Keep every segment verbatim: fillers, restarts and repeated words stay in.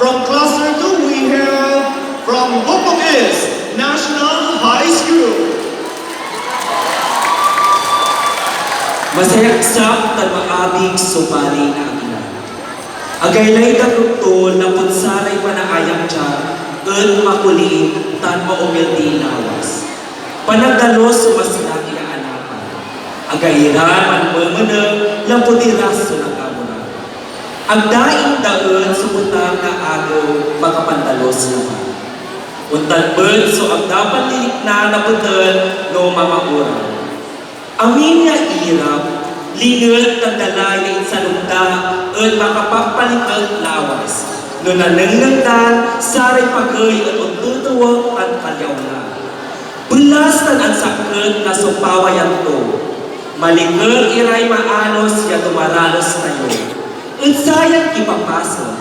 From Cluster two, we have from Bokbok East National High School. Masayaksak tan maabig so baley na Aguilar. Agaylay dakep to lapud saray panaayam dia et makoli tan maumildiy lawas. Panagdalus so maslak ya anapan. Agay ira manmemeneg lapud iras so nagamo ra. Agda indael so petang na agew makapandalus labat. Ontan met so agda panlilikna na petel no mamaoran. Amin ya irap, linget tan dala ya insalog da et makapagpaliket lawas no nanengneng dan saray pagey et ontetewek tan kalyawla. Belas tan ansakit na so pawayan to. Maliket iray maanos ya dumaralos tayo. Ed sayan kipapasen,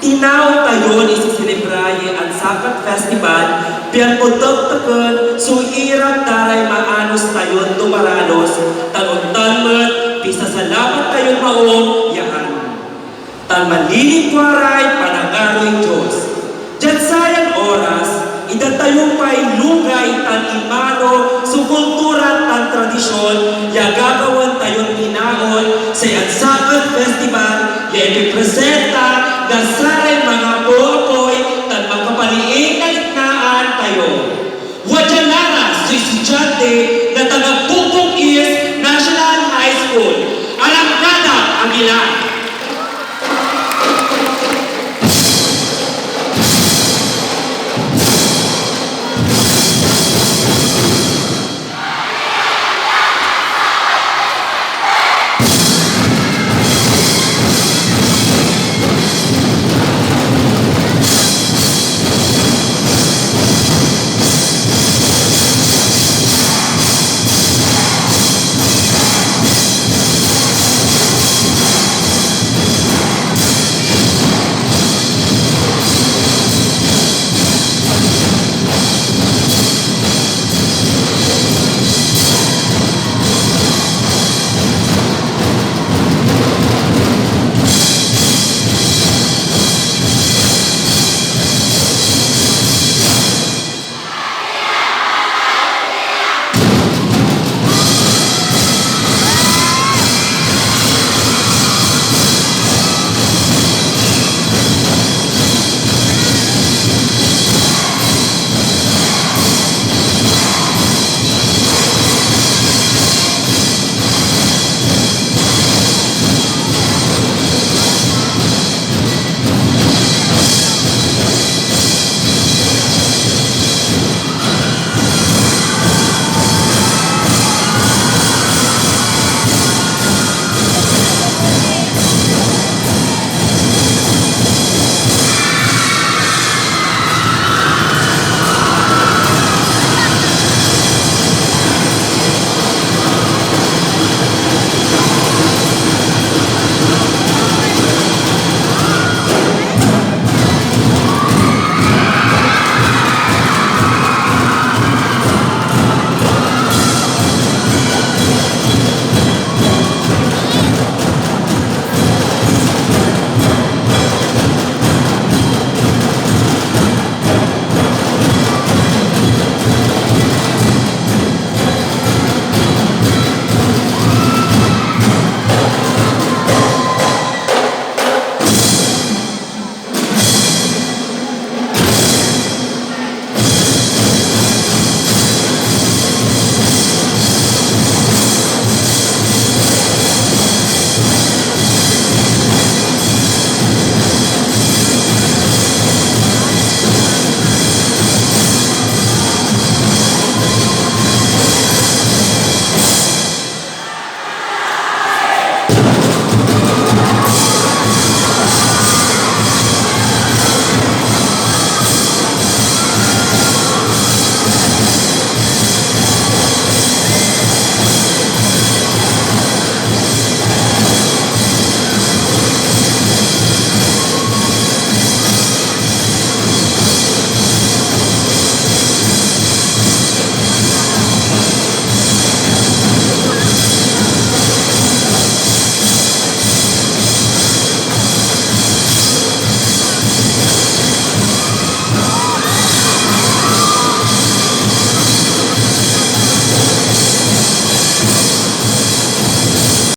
tinaon tayon iseselebra yay Ansakat Festival pian otekteken so irap da ray maanos tayon dumaralos tan ontan met pisasalamat tayon maong ya ani. Tan manlilingkua ray panangaroy Dios. Diad sayan oras, itdan tayo pay lugay tan imano so kultura tan tradision ya gagawaen tayon tinaon say Ansakat Festival ya ipipresenta